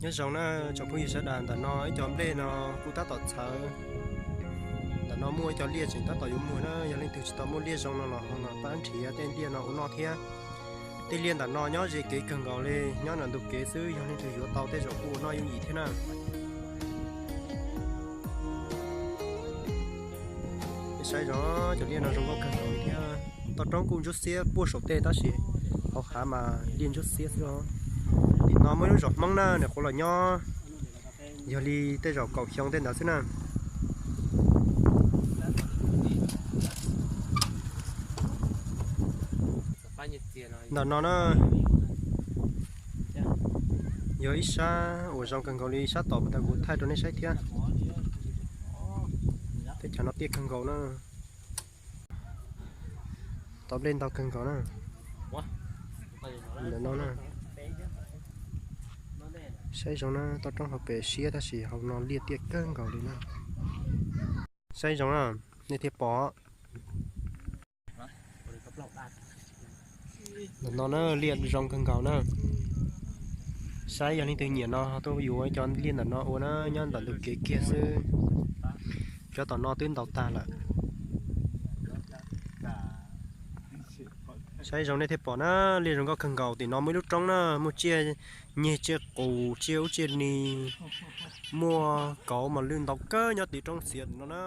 Nyob zoo na tsoom phooj ywg sawv daws, ntawm no ib co nplej no kuj tab tom txhawv. Ntawm no muaj ib co liaj tseem tab tom yuav muag na, yog leej twg tsis tau muaj liaj zoo no los ho los pab nrhiav tej liaj no ua noj thiab. Tej liaj ntawm no nyob ze kev kawg nkaus li, nyob ntawm ntug kev xwb, yog leej twg yuav tau tej zaum kuj ua noj yooj yim thiab na. Saib zoo, cov liaj no zoo nkauj kawg nkaus li thiab. Toj roob kuj ntsuab xiab puag saum tej tab sis hauv hav mas liaj ntsuab xiab xwb os. Tim no muaj ib lub zos Hmoob na, nws qhuav los nyob yog li tej zaum kaum xyoo tej ntawd xwb na. Ntawm no na, yog ib sab uas zoo kawg nkaus li, sab tom puag ta kuv thaij rau nej saib thiab. Teb chaws no tiaj kawg nkaus na. Tau nplej ntau kawg nkaus na. Ntawm no na, saib zoo na, toj roob hauv pes siab tab sis hauv no liaj tiaj kawg nkaus li na. Saib zoo na, nej thiaj pom. Ntawm no na, liaj zoo kawg nkaus na. Saib yog leej twg nyiam no tuaj yuav cov liaj ntawm no ua na, nyob ntawm ntug kev kiag xwb. Cov tom no twb ntaus tag lawm. Saib zoo nej thiaj pom na, liaj zoo nkauj kawg nkaus. Tim no muaj ib lub roob na, muaj tsiaj nyeg, tsiaj qus, tsiaj ub tsiaj ni, muaj kauv mas lwj ntau kawg nyob tim roob txiav no na.